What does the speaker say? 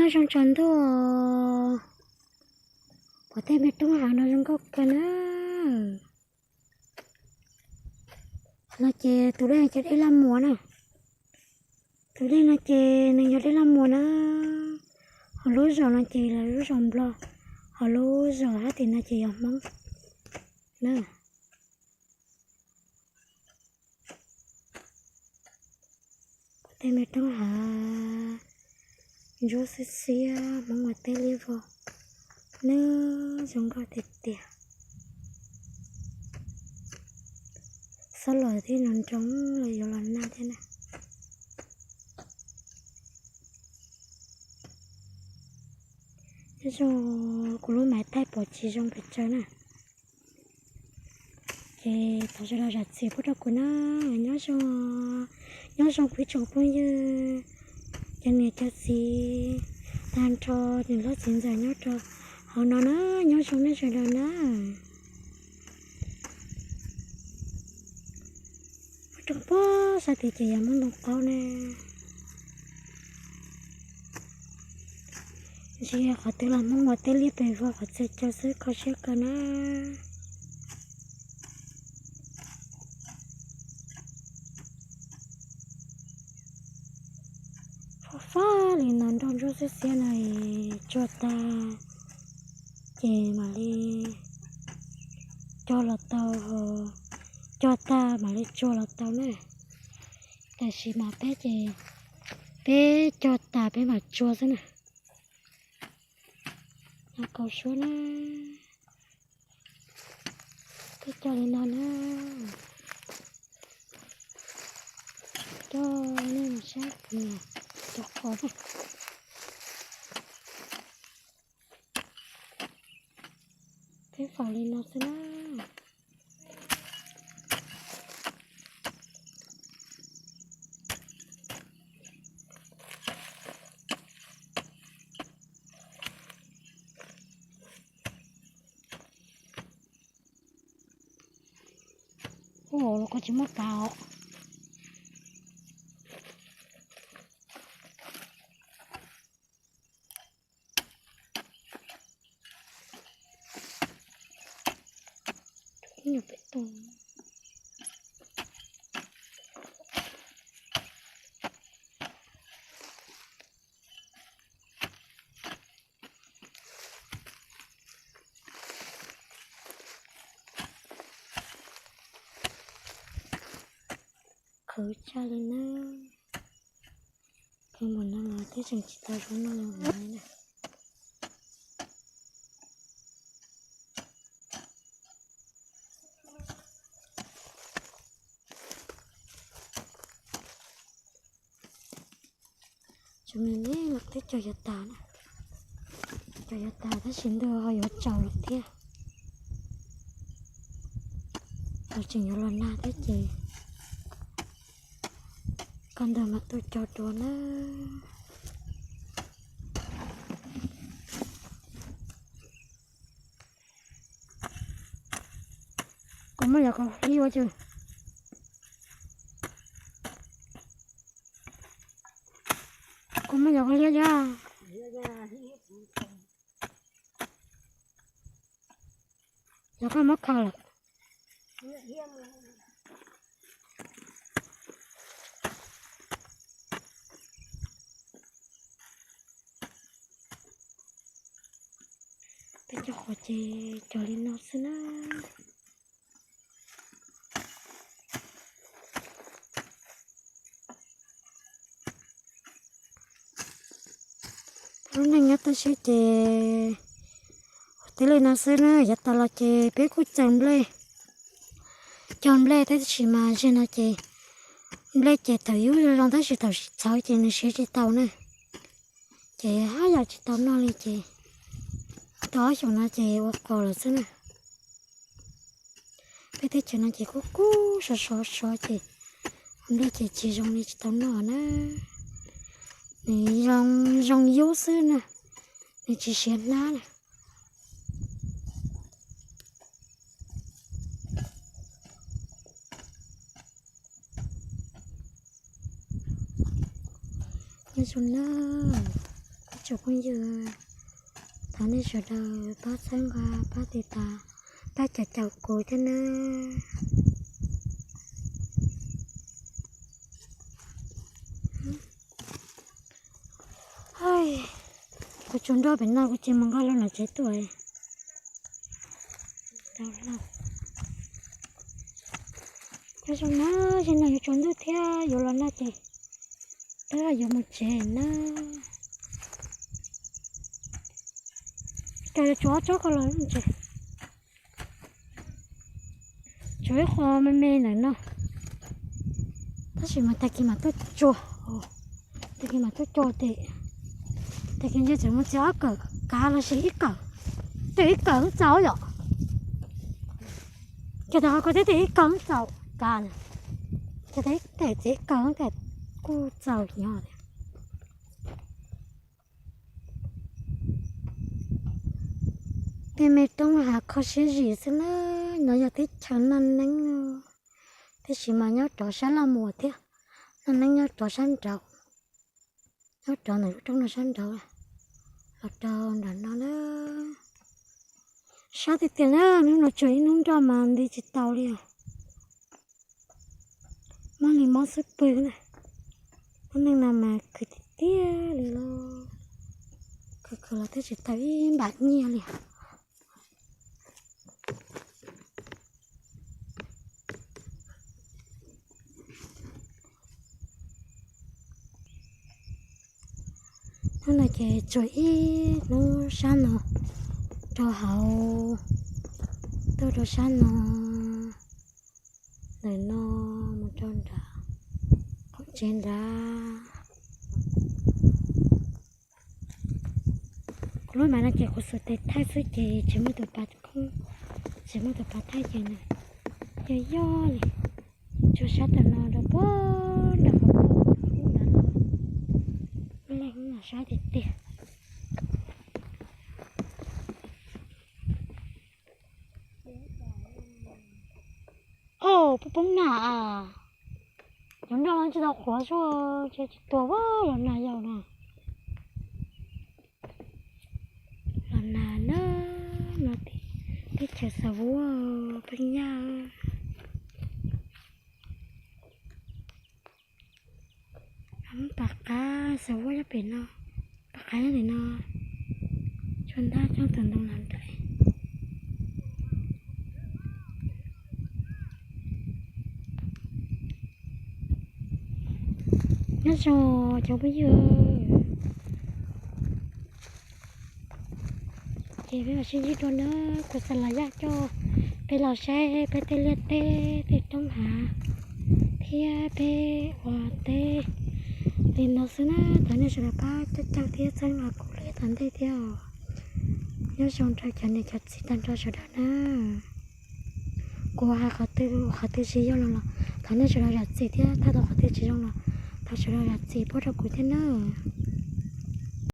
Zoo tsaus ntuj, pom tej me roob hav no zoo nkauj kawg na. No ces tus dej ces dej Laj Muas na. Tus dej no ces nws yog dej Laj Muas na. Ho lub zos no ces lub zos Nplog, ho lub zos sab tim no ces yog Hmoob na. Tej me roob hav ntsuab xiab xiab, Hmoob mas teb liab vog, nws zoo nkauj tiag tiag. Xob los thiab, nroo nroo los yuav los nag thiab na. Nyob zoo, kuv lub maiv thaij pom tsis zoo pes tsawg na. Ces thov sawv daws zam txim pub rau kuv na. Nyob zoo, nyob zoo kuv ib tsoom phooj ywg, cov niam cov txiv, tag nrho niam hlob txiv ntxawm nyob rau hauv no na, nyob zoo nej sawv daws na. Roob pob sab tid ces yog Hmoob Ntoo Qaub ne. Ntsia qhov twg los Hmoob mas teb liab pes vog, qhov txhia chaw xwb kho siab kawg na. Fab fab li no nroj ntsuab xiab xiab no, tsuag tag ces mam li cog los tau, cog tag mam li tsuag los tau na. Tam sim mas peb ces peb cog tas peb mam tsuag xwb na. Kaus suab na, peb cog li no na. Coj nej mus saib kuv niam cog qos na. Peb faus li no xwb na. Ua los koj tsis muaj kav os. Khwv tshaj li na. Khwv mus no los twb tseem tsis tau zoo no li na. Tsuas me me los twb cog yuav tas na. Cog yuav tas tab sis ntuj ho yuav tsaus lawm thiab. Los tseem yuav los nag thiab ces koj ntawd mas tuaj cog dua na. Kuv muab yov kaus hliab ua tsi. Kuv muab yov kaus hliab yog. Yog koj muab khaws lawm. Peb cov qos ces cog li no xwb na. Lub neej nyob toj siab ces tib li no xwb na, yav tas los ces peb kuj txeev nplej, cog nplej tab sis mas zaum no ces nplej ces thaum yub zoo tab sis thaum sib txhawv ces nws siav tsis tau na. Ces haj yam tsis tau noj li ces tau ob xyoos no ces ua qos lawm xwb na. Peb teb chaws no ces kub kub sov sov sov ces nplej ces tsis zoo li tsis tau noj na. Nws zoo, zoo yub xwb na, nws tsis siav hnab na. Nyob zoo na, kuv Tsoom phooj ywg, thov nej sawv daws pab txhawb nqa, pab tiv tas, pab caum caum kuv thiab nawb. Kuv tsuas nrog pem no kuv tsis mus nqa los nram tsev tuaj. Nyob zoo na, zaum no yuav tsaus ntuj thiab yuav los nag ces twb yuav mus tsev na. Cas yuav tsuas ob tsob ko los ntses. Tsuas ib qho me me ntawm no, tab sis mas tag kis mam tuaj tsuag, tag kis mam tuaj tsuag ces, tag kis ntshe tseem mus txiav ob kawm kav los sis ib kawm, tej ib kawm txaus yom. Ces tau ko tej ib kawm txaus kav, ces tej txiav ib kawm kuj txaus nyob. Tej me roob hav kho siab zim xwb na, no yog teb chaws Naj Neeb, tab sis mas nyob rov sab Laj Muas thiab, Naj Neeb nyob rov sab nraud, nyob rov ntawm lub roob no sab nraud los rau nram no na. Sab tiag tiag na, hnub no tsuas ib hnub nroj mas nti tsis tau li os. Mob li mob xub pwg na. Lub neej no mas khwv tiag tiag li los, khwv khwv los twb tsis tau ib npam nyiaj li. Hnub no ces tsuas ib hnub sab no rau hauv, tuaj rau sab no, ntawm no mus rau nram qhov tsev nrad. Kuv lub mam no ces kuv xuas tes thaij xwb ces tsis muaj tus pas khoob, tsis muaj tus pas thaij ces nws yog yog li. Tsuas sab tam no rau puag nram qhov ub nrad no, lub neej no sab tiag tiag. Au, poob poob nag as. Cov nroj tsis tau qhuav sub, tsis tuag los nag yau na. Los nag na, no teb chaws xav vuab pheej yaj. Muab pas qab xav vuab nyob pem no, pas qab nyob pem no, tsuas ntab coob tus ntoo los nraim. Nyob zoo cov phooj ywg, ces peb mam sib ntsib dua na, kuv xav los yaj coj peb los saib peb tej liaj teb tej roob hav thiab peb ua teb li no xwb na. Thov nej sawv daws pab coj caug thiab txhawb nqa kuv li tom ntej thiab os. Nyob zoo rau cov niam cov txiv tag nrho sawv daws na. Kuv hais qhov twg qhov twg tsis zoo los los thov nej sawv daws zam txim thiab, thaij tau qhov twg tsis zoo los thov sawv daws zam txim pub rau kuv thiab nawb.